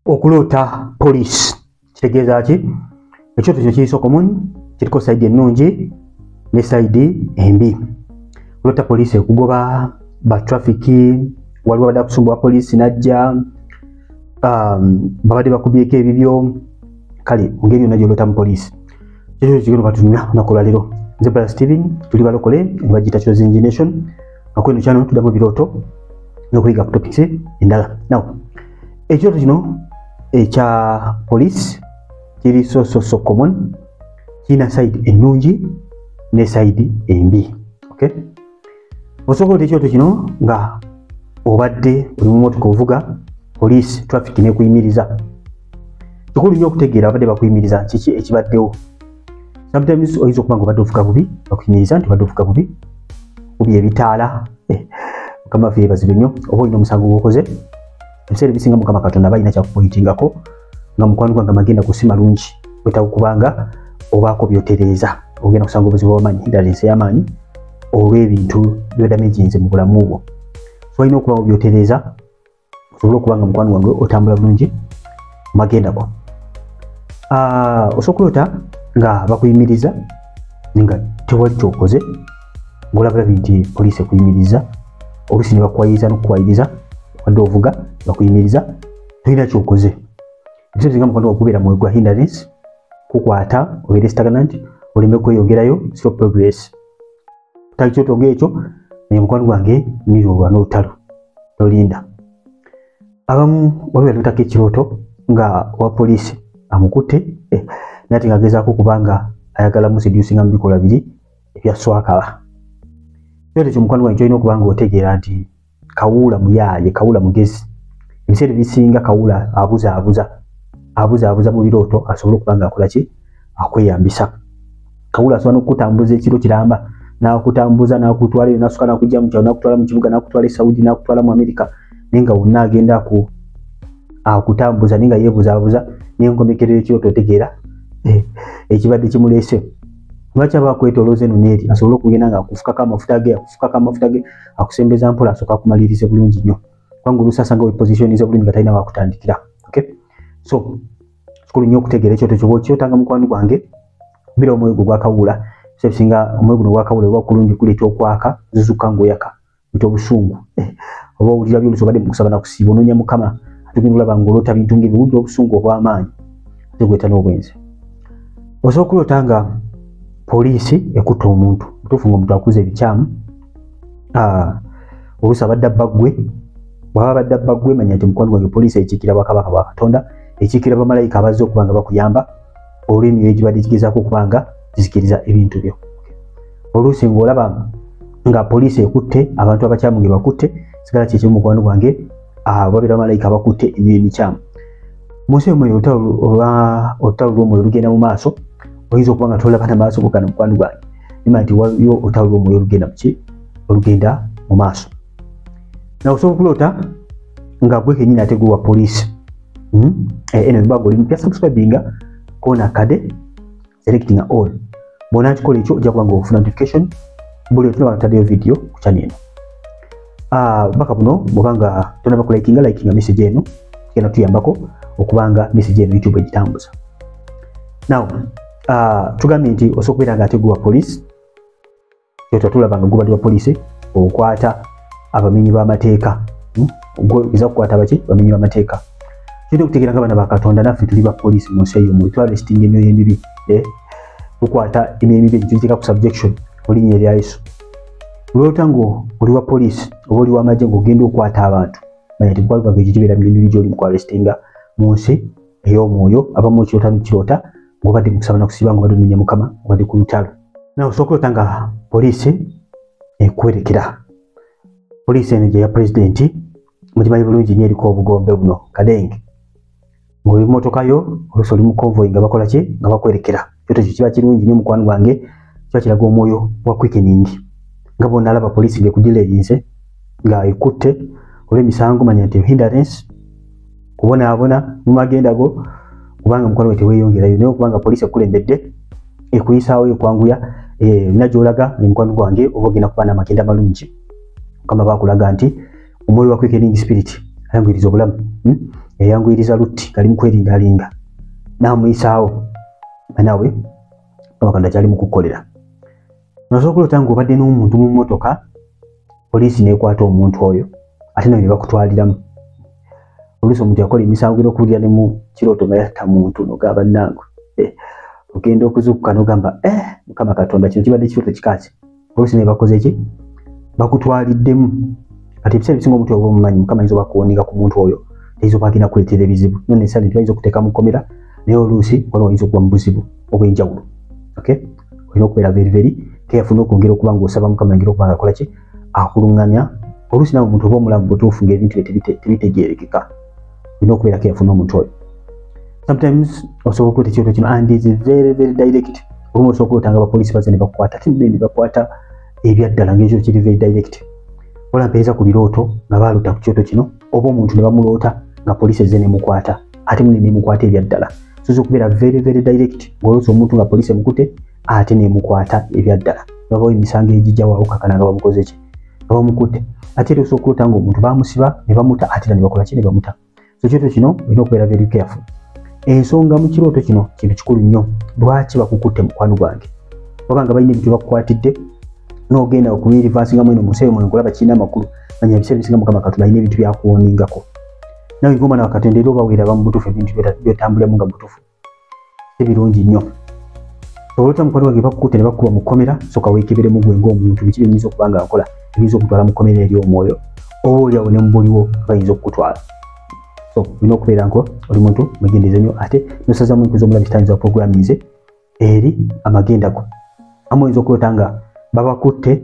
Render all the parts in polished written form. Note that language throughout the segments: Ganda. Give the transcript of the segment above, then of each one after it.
Okuloota poliisi kitegeeza ki? Ekyoto kino kiri so common, kiriko side ennungi ne side embi. Okuloota poliisi ekugoba, ba traffic, waliwo abadde akusumbuwa poliisi n'ajja, babadde bakubyeko ebibyo, kale mu ngeri yonna gy'olootamu poliisi. Kyo kigenda batunula olunaku olwaleero. Nze Brother Steven, tuli balokole ne bagiyita Chosen Generation. Nga kweno channel tuddamu ebirooto n'okuyiga ku topics endala. Now, ekirooto kino ekya poliisi kiri so so so common, kirina side ennungi ne side embi. Okay? Osobola ota ekirooto kino nga obadde oli mu mmotoka ovuga, poliisi traffic n'ekuyimiriza. Kikulu nnyo okutegeera abadde bakuyimiriza kiki ekibaddewo. Sometimes oyinza okuba nga obadde ovuga bubi, bakuyimiriza nti obadde ovuga bubi, kubye ebitaala, Mukama waffe yeebazibwe nnyo, oba olina omusango gw'okoze. Ebiseera ebisinga Mukama Katonda aba alina kyakupointingako nga mukwano gwange amagenda ku si malungi, wetaaga kubanga obaako by'otereeza, ogenda kusanga obuzibu bw'amaanyi, hindrance ey'amaanyi olw'ebintu by'odamaginze mu bulamu bwo. So olina okubaako by'otereeza osobole okuba nga mukwano gwange otambula bulungi mu magenda go. Osobola okuloota nga bakuyimiriza nga tewali ky'okoze, ng'olabulabi nti poliisi ekuyimiriza, oluusi ne bakuwayiriza n'okukuwayiriza, obadde ovuga bakuyimiriza, tolina ky'okoze. Ebiseera ebisinga mukwano gwange gubeera mwoyo gwa hindrance, kukwata obeere stagnant, oleme kweyongerayo, slow progress. Tali kyoto ng'ekyo, naye mukwano gwange nyirira olwana olutalo, tolinda. Abamu waliwo yalootako ekirooto nga owa poliisi amukutte, naye ate ng'agezaako kubanga ayagala museducinga mu bikolwa biri ebya swakaba. Ekirooto ekyo mukwano gwange ky'olina okuba nga otegeera nti kawuula muyaaye, kawuula mugezi. Ebiseera ebisinga kawuula abuzaabuza, abuzaabuza mu birooto asobole okuba ng'akola ki? Akweyambisa. Kawuula asobola n'okukutambuza ekiro kiramba, n'akutambuza n'akutwala eyo, n'asooka n'akuggya mu kyalo, n'akutwala mu kibuga, n'akutwala e Saudi, n'akutwala mu Amerika, naye nga wonna agenda akutambuza naye nga yeebuzaabuza, n'enkomekerero ekirooto otegeera ekibadde kimuleese. Lwaki aba akwetoolooza eno n'eri? Asobole okugenda ng'akufukako amafuta ge, akufukako amafuta ge, akusembeza mpola asooke akumalirize bulungi nnyo. Kubanga oluusi asanga wepositionize bulungi nga talina wakutandikira. Okay? So, kikulu nnyo okutegeera ekyoto kyo bw'okyotanga mukwano gwange, beera omwoyo gwo gwakawuula. Ebiseera ebisinga omwoyo guno gwakawuula oba kulungi kuleeta okwaka, zuzuka ng'oyaka, leeta obusungu. Oba owulira by'oluusi obadde mu kusaba na kusiiba, onoonya Mukama, ate ogenda olaba ng'oloota bintu ng'ebyo, owulira obusungu obw'amaanyi, ate gweta n'obwenzi. Osobola okuloota nga poliisi ekutta omuntu, mutuufu ng'omuntu akuza ebikyamu, oluusi abadde abba ggwe, bw'aba abadde abba ggwe manya nti mukwano gwange poliisi ekiikira bwakabaka bwa Katonda, ekiikira bamalayika abazze okuba nga bakuyamba olw'emyoyo egibadde gigezaako okuba nga gizikiriza ebintu byo. Oluusi ng'olaba nga poliisi ekutte abantu abakyamu nge bakutte, sigala kye kimu mukwano gwange, babeera bamalayika abakutte emyoyo emikyamu. Mu nsi omwoyo olutalo lw'omwoyo lugenda mu maaso, oyinza okuba nga tolaba na maaso go gano mukwano gwange, nimanya nti waliyo olutalo lw'omwoyo olugenda mu ki? Olugenda mu maaso. Na osobola okuloota nga gwe kennyini ate gwe wa poliisi. Eno bw'oba ng'oli mupya subscribinga, koona akade, selecting all. Bw'onaakikola ekyo ojja kuba ng'ofuna notification buli lwe tunaba tutaddeyo video ku channel eno. Baka buno bw'oba nga tonaba kulikinga, likinga message eno, kigenda tuyambako okuba nga message eno YouTube egitambuza. Now, tugambye nti osobola okubeera nga ate gwe wa poliisi, kyo tulaba nga gubadde wa poliisi okwata abamenyi b'amateeka. Gwe kukwata baki? Abamenyi b'amateeka. Tulina okutegeera nga abaana ba Katonda naffe tuli ba poliisi mu nsi eyo, mu twarrestinga emyoyo emibi, tukwata emyoyo emibi tugiteeka ku subjection mu linnya erya Yesu. Lwota ng'oli wa poliisi oba oli w'amagye ng'ogenda okwata abantu, manya nti mukwano gwange ekyo kibeera myoyo mibi gy'oli mu kwarrestinga mu nsi ey'omwoyo. Abamu okirota n'okirota ng'obadde mu kusaba na kusiiba, ng'obadde onoonya Mukama, ng'obadde ku lutalo. Nawe osobola okulota nga poliisi ekwerekera. Poliisi eno gye ya pulezidenti mugimanyi bulungi nnyo, eriko obugombe buno kadenge. Ng'oli mu mmotoka yo, oluusi oli mu convoy nga bakola ki? Nga bakwerekera. Kyoto ekyo kiba kirungi nnyo mukwano gwange, kiba kiraga omwoyo gwa quickening. Nga bw'onaalaba poliisi ng'ekudireeyinze nga ekutte olw'emisango, manya nti hindrance, kubonaabona mu magenda go, kubanga mukwano gwe teweeyongerayo. Naye okubanga poliisi ekulembedde ekuyisaawo, ekwanguya, olina gy'olaga ne mukwano gwange, oba ogenda kuba n'amagenda malungi. Mukama baakulaga nti omwoyo wa quickening spirit ayanguyiriza obulamu. Yayanguyiriza Lutti kali mukweringalinga n'amuyisaawo nawe Mukama Katonda kyali mukukolera. Osobola okuloota ng'obadde n'omuntu mu mmotoka, poliisi n'ekwata omuntu oyo ate nawe ne bakutwaliramu. Oluusi omuntu yakola emisango gino okuwulira ne mu kirooto nga yatta muntu n'ogamba nnangu, ogenda okuzuukuka n'ogamba Mukama Katonda kino kibadde kirooto kikaaki. Oluusi naye bakoze ki, bakutwaliddemu. Kati ebiseera ebisinga omuntu oba omumanyi, Mukama ayinza obakuwoninga ku muntu oyo, ayinza oba agenda kuleetera ebizibu nonnesale bayinza okuteeka mu kkomera, naye oluusi waliwo oyinza okuba mu buzibu obw'enjawulo. Okay, olina okubeera very very careful n'okwongera okuba ng'osaba Mukama ayongere okuba nga akola ki, akuluŋŋamya. Oluusi nawe omuntu oba omulamu butuufu ng'ebintu bye tebitegeerekeka, olina okubeera careful n'omuntu oyo. Sometimes osobola okuloota ekirooto kino and is very very direct. Olumu osobola okuloota nga abapoliisi bazze ne bakukwata, ate ne bakwata ebyaddala ng'ekyo kiri very direct. Wala mpeereza ku birooto nga baaloota ku kirooto kino, oba omuntu ne bamuloota nga poliisi ezze nemukwata, ate mune nemukwata ebyaddala. Soza okubeera very very direct ng'oluusi omuntu nga poliisi emukute ate nemukwata ebyaddala, babawo emisango egijjawo kakana nga bamukoze ki, nga bamukutte. Ate era osobola okuloota ng'omuntu bamusiba ne bamuta, ate era ne bakola ki, ne bamuta. So kirooto kino olina okubeera very careful. Ensonga mu kirooto kino kintu kikulu nnyo. Lwaki bakukutte mukwano gwange? Oba nga balina ebintu bakukwatidde n'ogenda okubirivasingamu eno mu nsi eyo nkulaba kirina amakulu. Manya ebiseera ebisinga Mukama Katonda alina ebintu byakuwoningako. Nawe ng'omwana wa Katonda era oba weeraba mu butuufu ebintu byotambuliramu nga butuufu si birungi nnyo. Olwota mukwano gwange bakukutte ne bakukuba mu kkomera, soka weekeberemu gwe ng'omuntu biki byenyinza okuba nga nkola ebiyinza okutwala mu kkomera eri omwoyo, oba oliawo ne mu buliwo bayinza okukutwala. So olina okubeera nko oli muntu mwegendereza nnyo, ate nosazamu enkuza omulabi kitayinza programinze eri amagenda go. Amu oyinza okuloota nga babakutte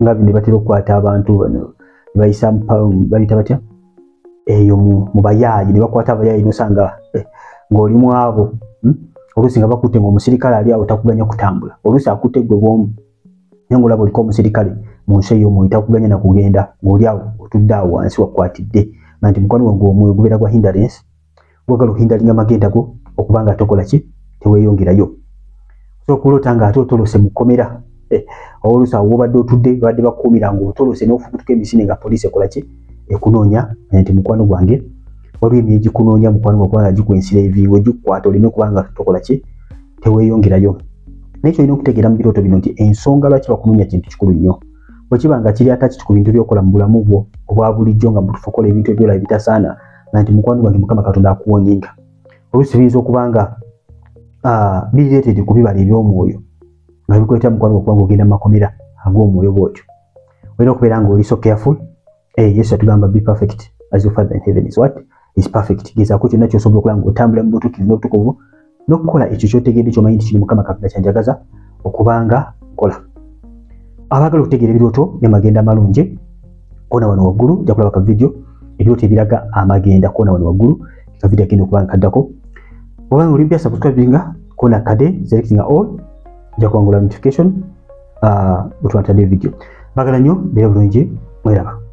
nga bino batera okukwata abantu bano bayisa bayita batya eyo mu bayaayi, ne bakwata abayaayi nosanga ng'oli mu abo. Oluusi nga bakutte ng'omusirikale ali awo takuganya kutambula, oluusi akutte gwe bw'omu naye ng'olaba oliko omusirikale mu nsi ey'omwoyo takuganya na kugenda, ng'oli awo otudde awo wansi wakwatidde. Nti mukwano gwange omwoyo gubeera gwa hindrance, gwagala ohindalinga amagenda go okuba nga tokola ki, teweeyongerayo. Osobola okuloota ng'ate otolose mu kkomera, oluusi awo wobadde otudde babadde bakukuumira ng'otolose n'ofubutuka emisinde nga poliisi ekola ki, ekunoonya. Nti mukwano gwange waliwo emyoyo gikunoonya mukwano gwange kubanga gikwensira ebiiwe gikukwata oleme kubanga tokola ki, teweeyongerayo. Naye kyolina okutegeera mu birooto bino nti ensonga lwaki bakunoonya kintu kikulu nnyo. Bwe kiba nga kiri attached ku bintu by'okola mu bulamu bwo obwa bulijjo nga mutuufu okola ebintu ebyola ebitasaana, nga nti mukwano gwange Mukama Katonda akuwoninga. Oluusi biyinza okuba nga birireetedde ku bibala eby'omwoyo nga bikuleetera mukwano gwo kubanga ogenda mu makomera ag'omwoyo bw'otyo. Olina okubeera ng'oli so careful. Yesu yatugamba be perfect as your father in heaven is what? Is perfect. Gezaako kyonna ky'osobola okulaba ng'otambula mu butuukirivu n'obutukuvu n'okukola ekyo ky'otegedde ky'omanyi nti kino Mukama Katonda kyanjagaza okubanga nkola. Abaagala okutegeera ebirooto n'amagenda amalungi, koona wano waggulu ojja kulaba ka video ebirooto ebiraga amagenda. Koona wano waggulu ka video agenda okuba nkaddako. Oba nga oli mpya, subscribinga, koona kade, selectinga all, ojja kuwangula notification bwe tuba tutadde video. Mbagala nnyo, mbeere bulungi, mweraba.